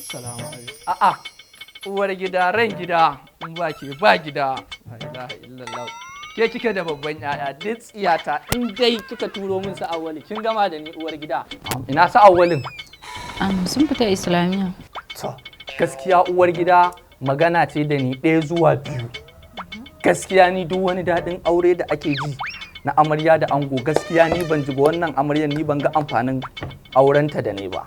Assalamu alaikum. A'a, uwar gida ran gida in ba ke ba gida. La ilaha illallah. Ke kike da babban yaya duk tsiyata in dai kika turo min sa awwali kin gama da ni uwar gida. Ina sa awwalin? Sun fita Islamiyya. To, gaskiya uwar gida magana ce da ni ɗaya zuwa biyu. Gaskiya ni duk wani daɗin aure da ake ji na amarya da ango, gaskiya ni ban ji ba. Wannan amaryan ni ban ga amfanin aurenta da ne ba.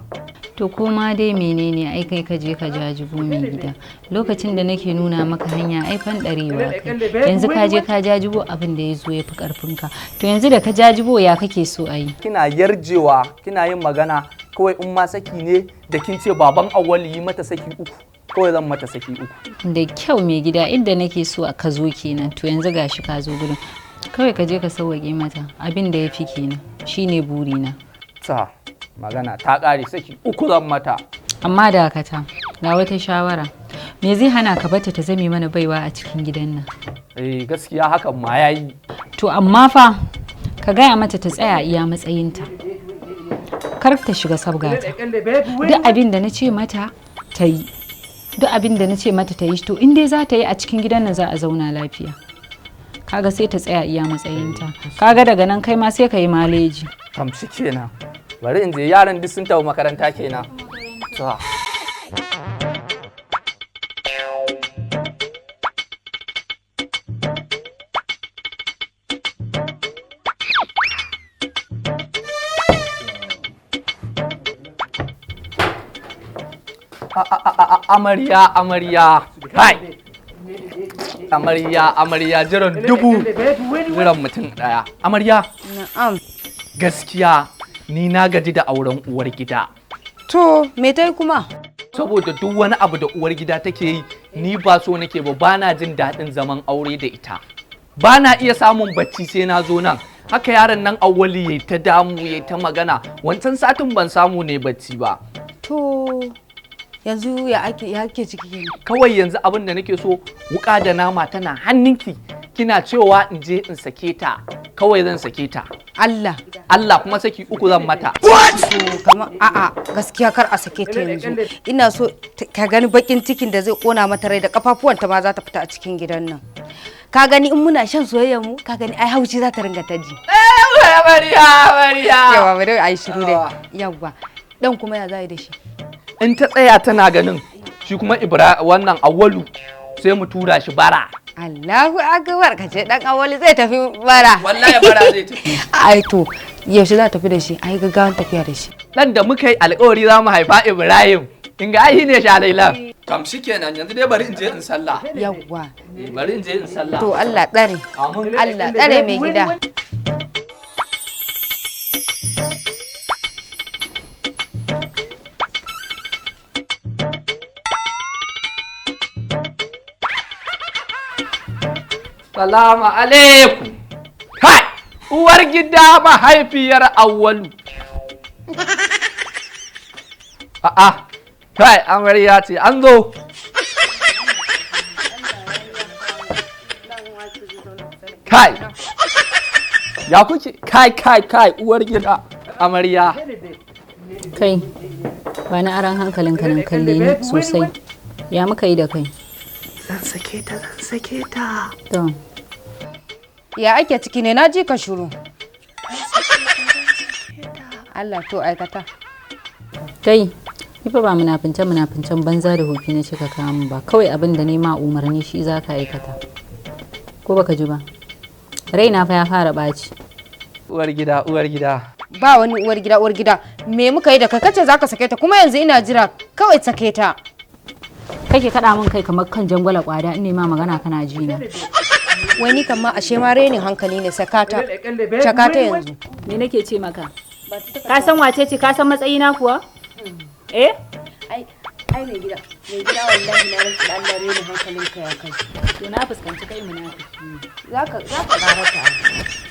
To koma dai menene, ai kai ka je ka jajibo mai gida. Lokacin da nake nuna maka hanya ai fanɗarewa kai. Yanzu ka je ka jajibo abin da ya zo ya fi ƙarfinka. To yanzu da ka jajibo, ya kake so a yi? Kina yarjewa, kina yin magana kawai. In ma saki ne, da kin ce baban Awwali yi mata saki uku, kawai zan mata saki uku. Da kyau mai gida, inda nake so a ka zo kenan. To yanzu gashi ka zo gurin. Kawai ka je ka sauwaƙe mata abin da ya fi kenan. Shine burina. Ta magana ta ƙare, saki uku zan mata. Amma dakata, ga wata shawara. Me zai hana ka bata ta zame mana baiwa a cikin gidan nan? Eh, gaskiya hakan ma yayi. To amma fa ka gaya mata ta tsaya iya matsayinta. Kar ta shiga sabgata. Duk abin da na ce mata ta yi. Duk abin da na ce mata ta yi, to in dai za ta yi a cikin gidan nan za a zauna lafiya. Kaga sai ta tsaya iya matsayinta. Kaga daga nan kai ma sai ka yi maleji. Kamshi kenan. Bari in je, yaran duk sun tafi makaranta kenan. Ta. Amarya, amarya, kai, amarya, amarya, jiran dubu jiran mutum daya. Amarya. Na'am. Gaskiya ni na gaji da auren uwar gida. To, me ta yi kuma? Saboda duk wani abu da uwar gida take yi ni ba so nake ba, bana jin daɗin zaman aure da ita. Ba na iya samun bacci sai na zo nan. Haka yaron nan Awwali yayi ta damu, yayi ta magana. Wancan satin ban samu ne bacci ba. To, yanzu ya ake ciki kenan? Kawai yanzu abin da nake so, wuka da nama tana hannunki. Kina cewa in je in sake ta, kawai zan sake ta. Allah. Allah, kuma saki uku zan mata. To, kamar a'a, gaskiya kar a sake ta yanzu. Ina so ka gani bakin cikin da zai kona mata rai da kafafuwanta ma za ta fita a cikin gidan nan. Ka gani in muna shan soyayyar mu, ka gani ai haushi za ta ringa ta ji. Amarya, amarya. Yawa, bari ai shiru dai. Yawa. Dan kuma ya zai da shi? In ta tsaya tana ganin shi kuma Ibra wannan Awwalu sai mu tura shi bara. Allahu akbar, ka ce dan Awali zai tafi bara. Wallahi bara zai tafi. Ai to yaushe za ta tafi da shi? Ai gaggawan tafiya da shi. Dan da muka yi alkawari za mu haifa, Ibrahim. In ga ai ne shalaila kam. Kenan yanzu dai bari in je in sallah. Yawwa. Bari in je in sallah. To Allah tsare. Amin. Allah tsare mai gida. Salamu alaikum. Kai, uwar gida mahaifiyar Awwalu. A'a, kai, amarya ce an zo. Kai, ya kuke? Kai, kai, kai, uwar gida, amarya. Kai, ba na aran hankalinka nan, kalle ni sosai. Ya muka yi da kai? Zan sake ta, zan sake ta. To, Ya ake ciki ne, na ji ka shiru? Allah, to aikata. Kai, ni fa ba munafince munafincen banza da hofi na cika kamun ba. Kawai abin da nema umarni shi za ka aikata. Ko baka ji ba? Raina fa ya fara ɓaci. Uwar gida, uwar gida. Ba wani uwar gida, uwar gida. Me muka yi da kai kace zaka sake ta? Kuma yanzu ina jira kawai sake ta. Kake kaɗa min kai kamar kan jangwala kwada, in ma magana kana ji na. Wai ni kan ma ashe ma renin hankali ne, sakata. Sakata yanzu. Me nake ce maka? Ka san wace ce, ka san matsayina kuwa? Eh? Ai ai mai gida, mai gida, wallahi na rantsa da Allah renin hankalinka ya kai. To na fuskanci kai munafiki ne. Zaka karata.